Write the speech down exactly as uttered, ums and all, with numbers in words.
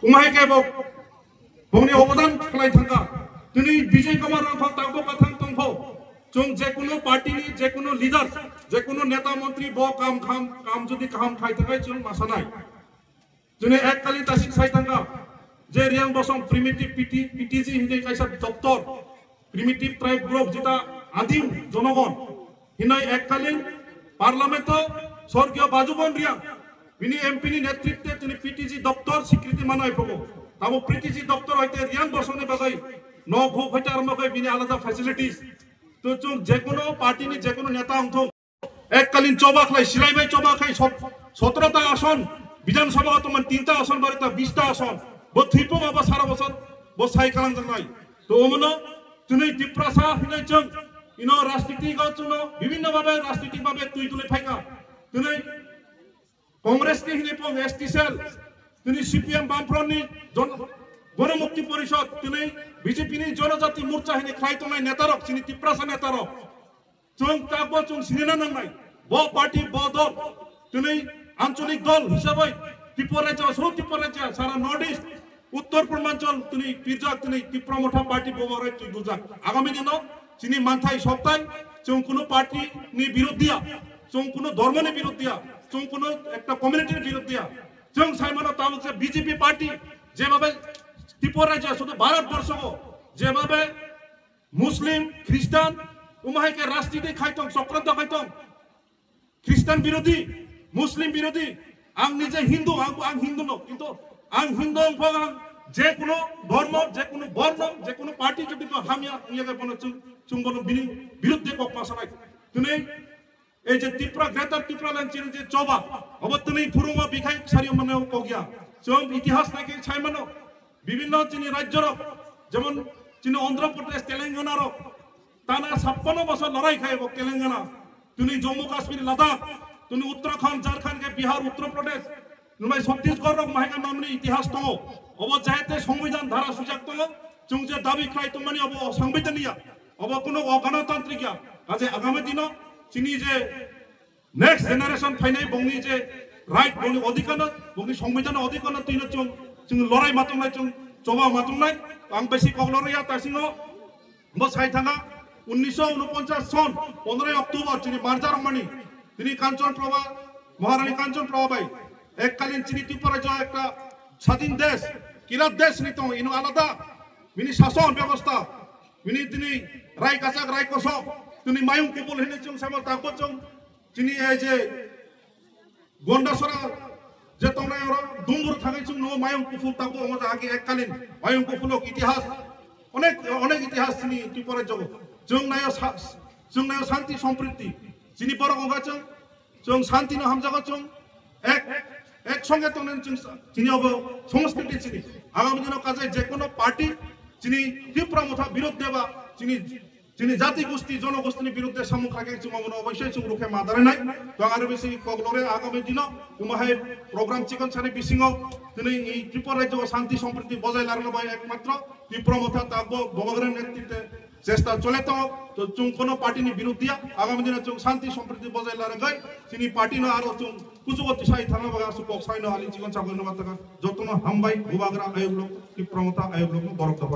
Tongma hai khe bo bongni obodan khlai thangkha. Tini Bijay Kumar Rangkhol tangbo kathang tongkho. Chwng jekuno party ni, jekuno leader, jekuno neta montri bo kam kham, kam jodi kaham khai thangkha chwng masanai. Chwng ekkalin tasik sai thangkha. Je Riyang Bosong primitive P T, P T G hinwi kaisa doptor, primitive tribe group jeta adim jonogon. Hinoi ekkalin Parliament o Sorgiyo Bajubon Riyang, bini M P ni netritwe tini P T G doptor sikriti manai phogo. Tamo P T G doptor hoite Riyang Bosong ni bagwi nok huk hoite armo kai bini alada facilities. To chwng jekono party ni jekono neta wngthung. Ekkalin choba khlai, silai bai choba khai sot-, sotro ta ason, Bidhan Sabha o tongmani tinta ason, barita bista ason. Bo thwipung abo sara bosor, bo sai kalang jangnai. To omono, tini Tiprasa hinai chwng, ino rajniti go chwngno, bibhinno bhabe rajniti bhabe twi tuli phaika. Tini Congress ni hinai pong S T cell, tini C P M Bamfront ni jon-, Ganamukti Porishod, tini B J P ni Jonojati Morcha hinai khlai tongnai netarok, chini Tiprasa netarok. Chwng tabok chwng sinina nangnai. Bo party, bo dol. Tini ancholik dol hisabai Tripura rajya, so Tripura rajya, sara North East, Uttor Purbanchal, tini pirjak, tini Tipra Motha party bo barai twi guljak. Agami dino chini manthai soktai, chwng kuno party ni birod diya, chwng kuno dhormo ni birod diya, chwng kuno ekta community ni birod diya. Chwng saimano tabok je B J P party, jebhabe Tripura rajya, sudu Bharat borsho go, jebhabe Muslim, Christian, umahai ke rajniti khai tong, chokranto khai tong. Christian birodhi, Muslim birodhi, ang nije Hindu, ang, ang Hindu no, kintu ang Hindu wngphang ang je kuno dhormo, je kuno borno, je kuno party jodi ko hamya wngya khe bono chwng, chwng bono bini biruddhe kok ma sanai. Tini ei je Tipra, Greater Tipraland chini je choba, obo tini phurungo bikhai sario mane kokya. Chwng itihas nai khe sai mano, bibhinno chini rajyo rok, jemon chini Andhra Pradesh, Telangana rok, tana sappanno bosor lorai khai bo Telangana, tini Jammu Kashmir, Ladakh, tini Uttarakhand, Jharkhand khe Bihar, Uttar Pradesh, numai Chhattisgarh rok mahai khe mamni itihas tongo. Obo jahete Songbidan dhara sujak tongo, chwng je dabi khlai tongmani obo Songbidan ya, obo kuno oganatantrik ya. Kaje agami dino chini je next generation phainai bongni je right, bongni odhikar no, bongni Songbidan odhikar no twino chwng, chwng lorai matongnai, chwng choba matongnai, ang besi kok lorya tasingo. Bo sai thanga, unnisho unoponchas son, pondroi October, chini Marja Rongmani, tini Kanchan Prabha, Maharani Kanchan Prabha bai, ekkalin chini Tripura rajyo ekta sadin desh, kirat desh ni tong, ino alada, bini sason bebostha, bini tini rai kachak, rai kosok, tini mayung kubul hini chwng sama takbo chwng, chini ei je Gondasora je tongnai oro Dumbur thangwi chwng no mayung kuful takbo omo jagagi ekkalin mayung kufulok itihas onek, onek itihas chini Tripura jogo. Chwng nayo sa-, chwng nayo santi sompriti. Chini borok oga chwng, chwng santi no hamjago chwng ek, ek songe tongnen chwng sa-, chini obo songskriti chini. Agami dino kajai jekono party chini Tipra Motha birod deba chini Chini jati gosti, jonogostini birudde samung khlai khe chwng omono oboisoi chwng rukhe ma darai nai. To ang aro bisi kok lore agami dino, omo hai program chikon sani bisingo tini i Tripura rajyo o shanti sompriti bojai larano bai ekmatro Tipra Motha takbo Bubagra netritwe chesta chole tongo. To chwng kono party ni birud diya, agami dino chwng shanti sompriti bojai laragoi chini party no aro chwng kuchugo tisai thangna bagwi aswk kok saino ali chikon chakon no mataka. Jotono hambai Bubagra ayuk lok, Tipra Motha ayuk lok no borok dobai.